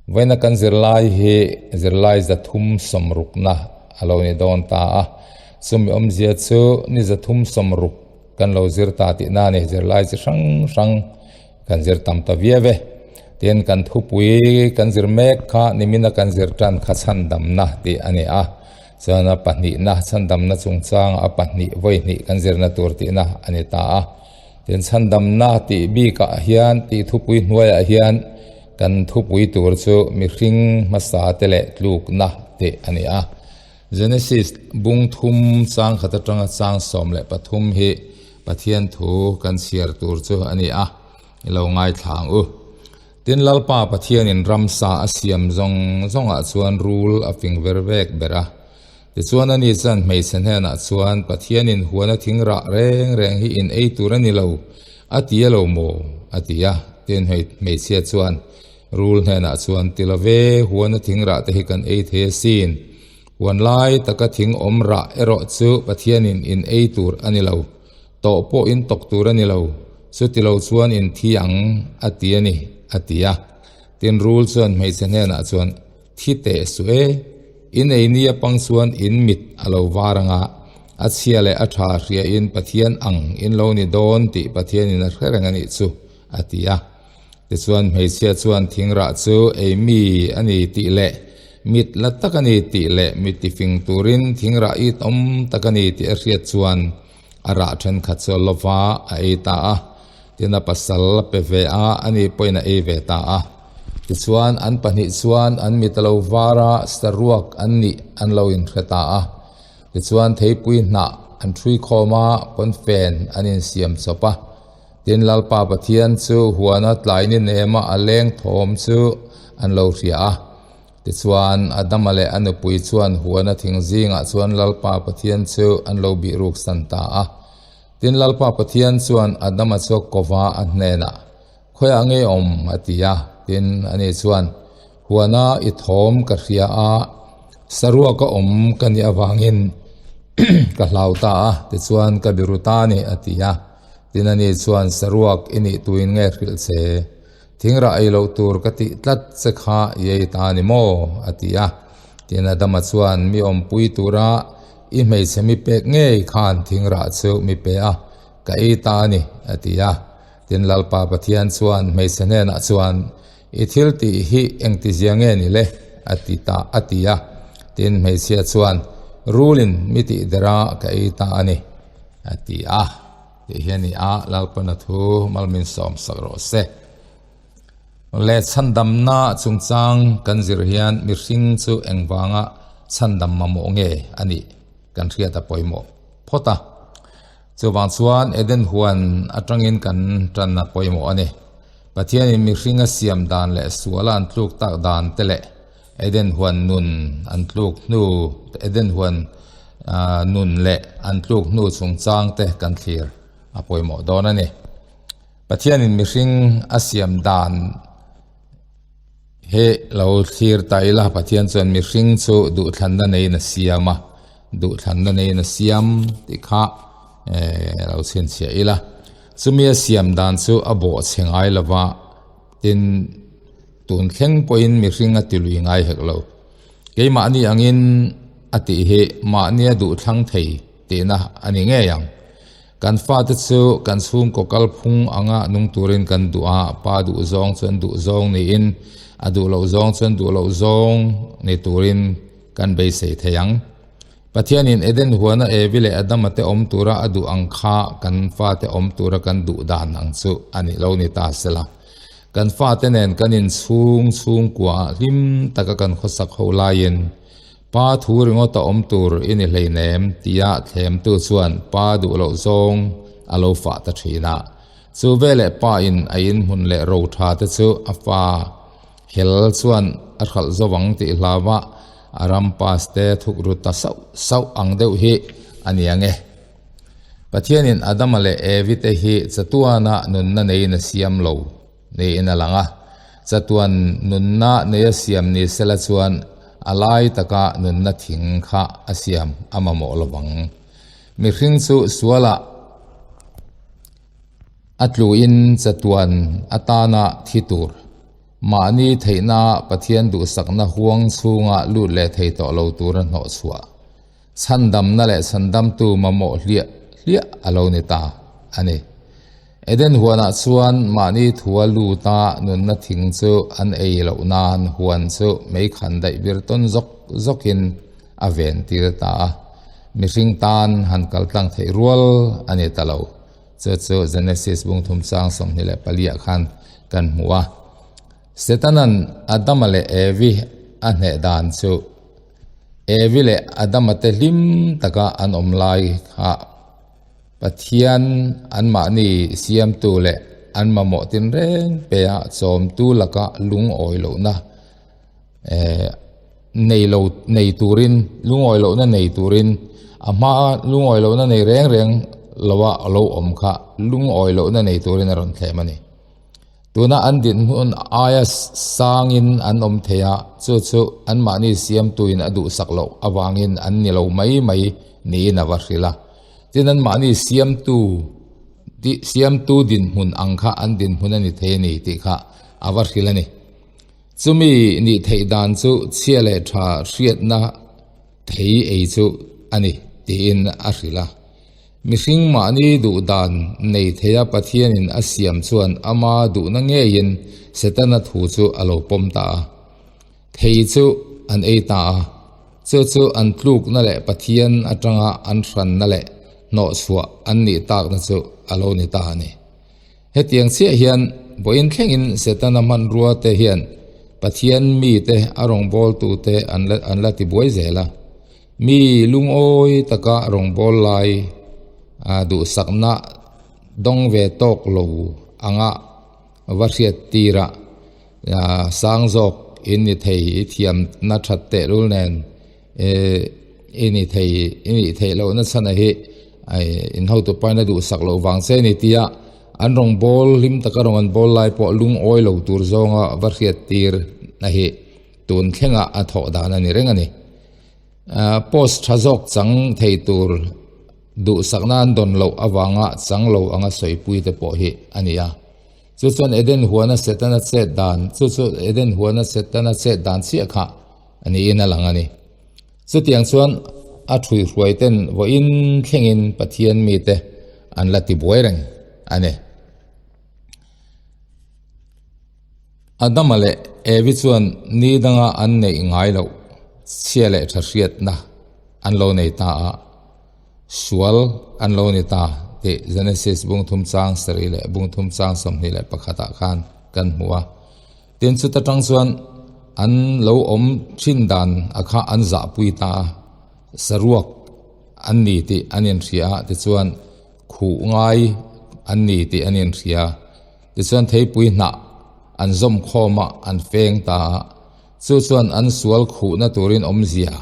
Vawiina kan zirlai hi zirlai 360na a lo ni dawn ta a, chumi awmzia chu ni 360 kan lo zir ta tihna a ni, zirlai chi hrang hrang kan zir tam ta viau e. Tin, kan thupui kan zir mek kha nimina kan zir tan kha chhandamna tih a ni a, chuan a pahnihna chhandamna chungchanga a pahnih vawi hnih kan zirna tur tihna a ni ta a. Tin, chhandamna tih bikah hian tih thupui hnuaiah hian kan thupui tur chu mihring hmasa te leh tlukna tih a ni a. Genesis bung thum chang khat atanga chang 13 hi Pathian thu kan chhiar tur chu a ni a, i lo ngaithla ang u. Tin, Lalpa Pathianin ramsa a siam zawng zawngah chuan rul a fing ver vek ber a. Tichuan ani chuan hmeichhe hnenah chuan, Pathianin huana thing rah reng reng hi in ei tur a ni lo, a ti a lo maw? a ti a. Tin, hmeichhia chuan rul hnenah chuan, Ti lo ve, huana thing rah te hi kan ei thei asin. Huan lai taka thing awm rah erawh chu Pathianin in ei tur a ni lo, tawh pawh in tawk tur a ni lo, chuti lo chuan in thi ang, a ti a ni, a ti a. Tin, rul chuan hmeichhe hnenah chuan, Thi teh suh e, in ei nia pang chuan in mit a lo var anga, a chhia leh a tha hriain Pathian ang in lo ni dawn tih Pathianin a hre reng a nih chu, a ti a. Tichuan hmeichhia chuan thingrah chu ei mi a ni tih leh mit la tak a ni tih leh mit tifing turin thingrah it awm tak a ni tih a hriat chuan a rah thenkhat chu a lova a ei ta a. Tin a pasal a pe ve a, ani pawhin a ei ve ta a. Tichuan an pahnih chuan an mit a lo var a, saruak an nih an lo inhre ta a. Tichuan theipui hnah an ṭhui khawm a, pawnfen an insiam chawp a. Tin Lalpa Pathian chu huana tlaini nema a leng thawm chu an lo hria a. Tichuan Adama leh a nupui chuan huana thing zingah chuan Lalpa Pathian chu an lo bihruk san ta a. Tin, Lalpa Pathian chuan Adama chu kova a hnenah, Khawiah nge awm? a ti a. Tin, ani chuan, Huana i thawm ka hria a, saruaka awm ka nih avangin ka hlau ta a, tichuan ka biru ta a ni, a ti a. Tin, ani chuan, Saruak i nih tuin nge hrilh che? Thingrah ei loh tur ka tih tlat che kha i ei ta a ni maw? a ti a. Tin, Adama chuan, Mi awmpui tura I hmeichhe mi pek ngei khan thingrah chu mi pe a, ka ei ta a ni, a ti a. Tin, Lalpa Pathian chuan hmeichhe hnenah chuan, I thil tih hi engtizia nge ni le? a ti ta, a ti a. Tin, hmeichhia chuan, Rulin mi tih dera ka ei ta a ni, a ti a. Tih hi a ni a, Lalpana thu malmin sawmsak rawh se. Le chhandamna chungchang kan zir hian mihring chu engvanga chhandam mamawh nge a nih kan hriat a pawimawh phawt a. Chuvang chuan Eden huan atangin kan tan a pawimawh a ni. Pathianin mihring a siam dan leh suala an tluk tak dan te leh Eden huan nun an tluk hnu Eden huan nun leh an tluk hnu chungchang te kan thlir a pawimawh dawn a ni. Pathianin mihring a siam dan hi lo thlir ta ila, Pathian chuan mihring chu duhthlanna neiin a siam a, duhthlanna neiin a siam tih kha lo chhinchhiah ila. Chumi a siam dan chu a bawhchhe ngai lova, tin tun thleng pawhin mihring a tilui ngai hek lo. Keimahni angin a tih hi mahnia duhthlang thei tihna a ni ngei ang. Kan fate chu kan chhungkaw kalphung anga nung turin kan duh a, pa duh zawng chuan duh zawng niin a duh loh zawng chuan duh loh zawng ni turin kan beisei thei ang. Pathianin Eden huana Evi leh Adama te awm tura a duh ang kha kan fate awm tura kan duh dan ang chu a nih lo ni ta sela. Kan fate nen kan inchhung chhungkuaah hlim taka kan khawsak ho laiin Pa thu ringawt a awm tur i ni hleinem tia thlemtu chuan pa duh loh zawng a lo fah ta thin a. Chu veleh pa in a inhmun leh ro tha te chu a fa hel chuan a hralh zo ang tih hlauva a ram pass te thuk ru ta sauh sauh ang deuh hi a ni ang e. Pathianin Adama leh Evi te hi chatuana nunna neiin a siam lo. Niin a lang a, chatuan nunna neia siam ni sela chuan a lai taka nunna thing kha a siam a mamawh lo vang. Mihring chu sualah a tluin chatuan atana thi tur. Mahni theihna Pathian duhsakna huang chhunga lut leh thei tawh lo tura hnawh chhuah, chhandamna leh chhandamtu mamawh hliah hliah a lo ni ta a ni. Eden huanah chuan mahni thua luta nunna thing chu an ei loh nan huan chu meikhan daih vir tawn zawk zawkin a ven tir ta a, mihring tan han kal tlang theih rual a ni ta lo. Chu chu Genesis bung thum chang 24 ah khan kan hmu a. Setanan Adama leh Evi a hneh dan chu Evi leh Adama te hlim taka an awm lai kha Pathian anmahni siamtu leh an mamawh tinreng pea chawmtu laka lungawi lohna nei lo nei turin lungawi lohna nei turin a hma lungawi lohna nei reng reng loa a lo awm kha lungawi lohna nei turin a rawn thlem a ni. Tuna an dinhmun aia sangin an awm thei a, chu chu anmahni siamtuin a duhsak loh avangin an ni lo mai mai niin a va hrilh a. Tin, anmahni siamtu siamtu dinhmun ang kha an dinhmun a ni thei a ni tih kha a va hrilh a ni. Chumi nih theih dan chu chhia leh tha hriatna thei ei chu a ni tiin a hrilh a. Mihring mahni duh dan nei theia Pathianin a siam chuan ama duhna ngeiin Setana thu chu a lo pawm ta a. Thei chu an ei ta a, chu chu an tlukna leh Pathian atanga an hranna leh hnawhchhuah an nih takna chu a lo ni ta a ni. Hetiang chiah hian vawiin thlengin Setana hmanrua te hian Pathian mite a rawngbawltute an la an la ti buai zel a. Mi lungawi taka rawngbâwl lai duhsakna dawng ve tâwk lo anga va hriat tîrah sâng zâwk in ni thei i thiamna ṭhat tehlul nen i ni thei i nih theih lohna chhan a hi in hotu paina duhsak loh vang che ni tia an rawngbâwl hlim taka rawn an bâwl lai pawh lungawi lo tûr zâwnga va hriat tîr a hi tûn thlengah a thawh dan a ni reng a ni. Post tha zawk chang thei tur duhsakna an dawn loh avanga chang lo anga sawipui te pawh hi a ni a. Chu chuan Eden huana Setana chet dan, chu chu Eden huana Setana chet dan chiah kha a niin a lang a ni. Chutiang chuan a ṭhuihruai ten vawiin thlengin Pathian mite an la tibuai reng a ni. Adama leh Evi chuan ni danga an neih ngai loh chhia leh tha hriatna an lo nei ta a, sual an lo ni ta tih Genesis bung thum chang sarih leh bung thum chang 21 ah khan kan hmu a. Tin, chuta tang chuan an lo awm thin dan a kha an zahpui ta a, saruak an ni tih an inhria a, tichuan khuh ngai an ni tih an inhria. Tichuan theipui hnah an zawm khawm a, an feng ta a, chu chuan an sual khuhna turin awmzia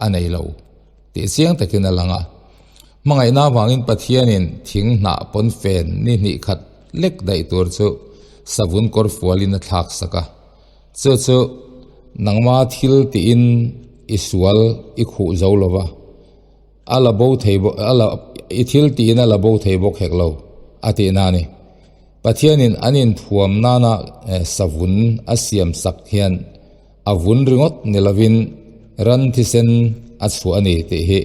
a nei lo tih chiang takin a lang a. Hmangaihna avangin Pathianin thing hnah pawn fen ni hnih khat lek daih tur chu savun kawr fualin a thlak sak a, chu chu nangma thil tiin i sual i khuh zo lo va, A la bo thei bawk, a la, i thil tiin a la bo thei bawk hek lo, a tihna a ni. Pathianin an inthuam nana savun a siam sak hian a vun ringawt ni lovin ran thisen a chhuah a ni tih hi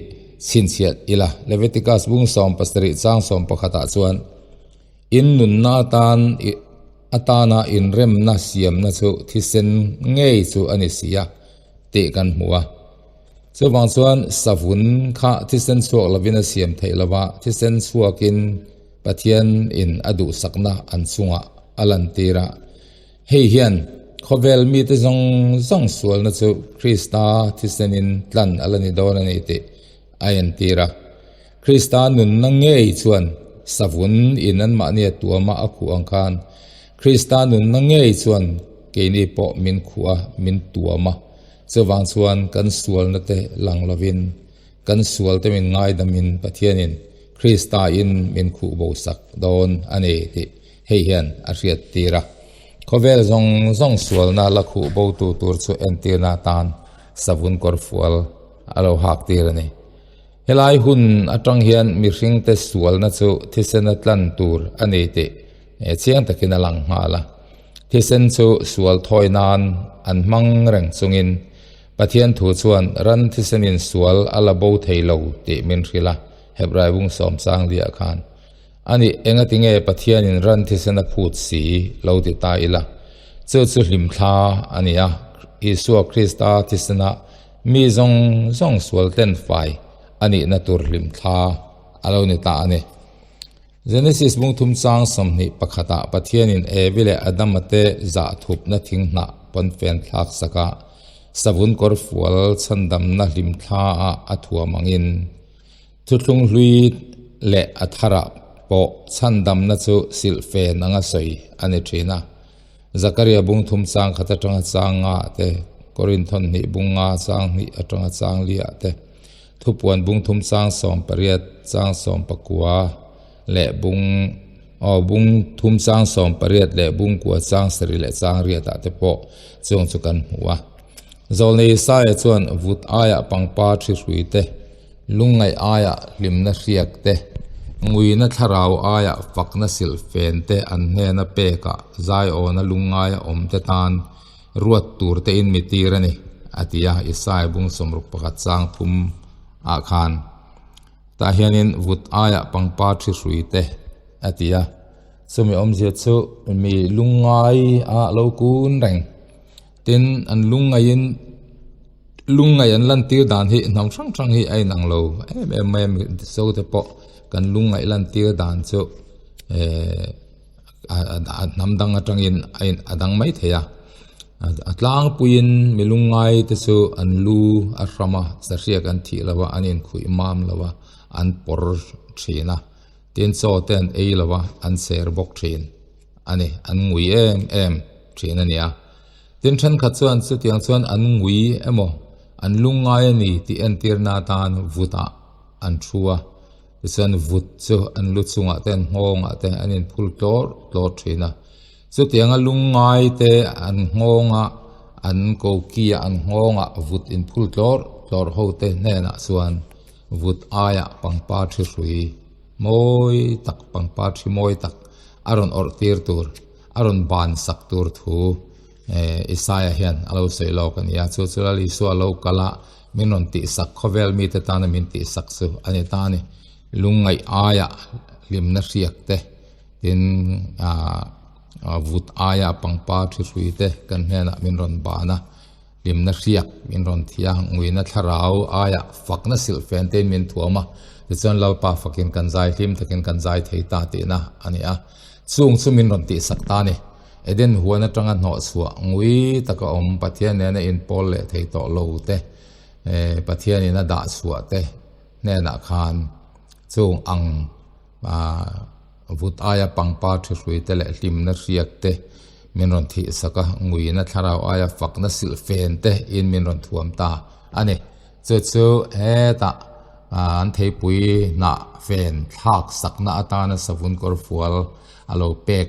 chhinchhiat ila. Leviticus bung 17 chang 11 ah chuan, In nunna atan atana inremna siamna chu thisen ngei chu a ni si a, tih kan hmu a. Chuvang chuan savun kha thisen chhuak lovin a siam theih lo va, thisen chhuakin Pathian in a duhsakna an chungah a lantir a. Hei hian khawvel mite zawng zawng sualna chu Krista thisenin tlan a la ni dawn a ni tih a entir a. Krista nunna ngei chuan savun in anmahni a tuama a khuh ang khan Krista nunna ngei chuan keini pawh min khuh a, min tuam a. Chuvang chuan kan sualna te lang lovin, kan sual te min ngaidamin Pathianin Krista in min khuh bo sak dawn a ni tih hei hian a hriat tir a. Khawvel zawng zawng sualna la khuh bo tu tur chu entirna atan savun kawr fual a lo hak tir a ni. Helai hun atang hian mihringte sualna chu thisena tlan tur a ni tih chiang takin a lang nghal a. Thisen chu sual thawi nan an hmang reng chungin Pathian thu chuan ran thisenin sual a la bo thei lo tih min hrilh a, Hebrai bung sawm chang liah khan. A nih, engatinge Pathianin ran thisen a phut si lo ti ta ila? Chu chu hlimthla a ni a, Isua Krista thisena mi zawng zawng sual ten fai a nihna tur hlimthla a lo ni ta a ni. Genesis bung thum chang 21 ah Pathianin Evi leh Adama te zah thupna thing hnah pawnfen thlak saka savun kawr fual chhandamna hlimthla ah a thuam angin thuthlung hlui leh a tharah pawh chhandamna chu silhfen anga sawi a ni thin a. Zakaria bung thum chang khat atanga chang nga ah te, Korinthon hnih bung nga chang hnih atanga chang li ah te, Thupuan bung thum chang 18 chang 19 leh bung aw bung thum chang 18 leh bung kua chang sarih leh chang riat ah te pawh chung chu kan hmu a. Zawlnei Isaia chuan vut aiah pangpar thi hrui te, lungngaih aiah hlimna hriak te, nguina thlarau aiah fakna silh fen te an hnena pekah zaiawna lungngaia awm te tan Ruat tur te in mi tir a ni, a ti a, Isaiah bung 61 chang thum ah khan. Tah hianin vut aiah pangpar thi hrui te a ti a, chumi awmzia chu mi lungngai a lo kun reng. Tin, an lungngaiin lungngai an lantir dan hi hnam hrang hrang hi a inang lo em em mai a, Mizo te pawh kan lungngaih lantir dan chu eh a hnam dang atangin a in a dang mai thei a a tlangpuiin mi lungngai te chu an lu a hram a sahriak an thih lo a an inkhuih mam lo a an pawr thin a tin chaw te an ei lo a an ser bawk thin a ni an ngui em em thin a ni a tin thenkhat chuan chutiang chuan an ngui emaw an lungngai a ni tih entirna atan vutah an thu a. Tichuan vut chu an lu chungah te an nghawngah te an inphul tlawr tlawr thin a. Chutianga lungngai te an nghawngah an kokiah an nghawngah vut inphul tlawr tlawr ho te hnenah chuan vut aiah pangpar thi hrui mawi tak pangpar thi mawi tak a rawn awrh tir tur a rawn ban sak tur thu eh Isaia hian a lo sawi lawk a ni a. Chu chu Lal Isua lo kal a. Min rawn tihsak khawvel mite tana min tihsak chu a ni ta a ni. Lungngaih aia hlimna hriak te, tin aah vut aia pangpar thi hrui te kan hnenah min rawn ban a, hlimna hriak min rawn thi a, nguina thlarau aia fakna silhfen tein min thuam a, tichuan Lalpa fakin kan zai hlim takin kan zai thei ta tihna a ni a. Chung chu min rawn tihsak ta a ni. Eden huan atanga hnawhchhuah ngui taka awm Pathian nena inpawl leh thei tawh lo te, Pathianin a dah chhuah te hnenah khan chung ang vut aia pangpar thi hrui te leh hlimna hriak te min rawn thihsak a, nguina thlarau aia fakna silhfen te in min rawn thuam ta a ni. Chu chu hetah an theipui hnah fen thlak sakna atana savun kawr fual a lo pek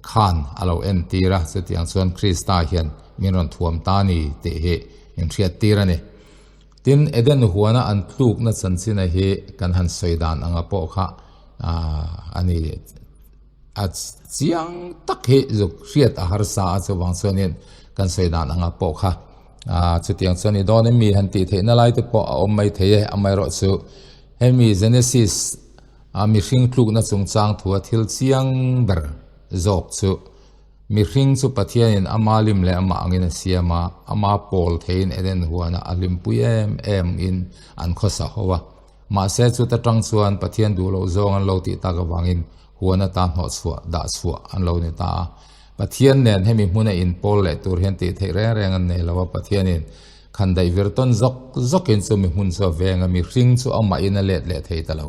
Khan a lo entir a, chutiang chuan Krista hian min rawn thuam ta ni tih hi min hriattir a ni. Tin, Eden huana an tlukna chanchina hi kan han sawi dan anga pawh kha a ni. A chiang tak hi zuk hriat a harsa a, chuvang chuanin kan sawi dan anga pawh kha chutiang chuan i dawn em mi han tih theihna lai te pawh a awm mai thei e, amaherawhchu hemi Genesis A mihring tlukna chungchang thua thil chiang ber zawk chu mihring chu Pathianin ama lim leh amah angin a siam a, ama pawl theiin Eden huanah a hlimpui em em in an khawsa ho a. Mahse chuta tang chuan Pathian duh loh zawng an lo tih tak avangin huan ata hnawhchhuah dah chhuah an lo ni ta a. Pathian nen hemi hmuna inpawl leh tur hian tih theih reng reng an nei lo a, Pathianin Khan daih vir tawn zawk zawkin chu mi hmun chu a veng a, mihring chu amahin a let leh thei ta lo.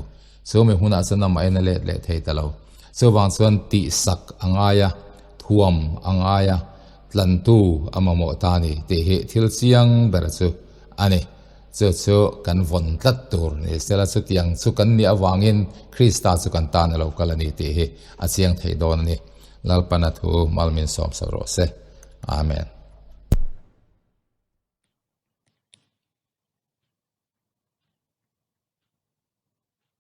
Chu mi hmunah chuan amahin a let leh thei ta lo. Chuvang chuan tihsak a ngai a, thuam a ngai a, tlantu a mamawh ta a ni tih hi thil chiang ber chu a ni. Chu chu kan vawn tlat tur ni sela chutiang chu kan nih avangin Krista chu kan tan a lo kal a ni tih hi a chiang thei dawn a ni. Lalpana thu Malmin sawm sak rawh se. Amen.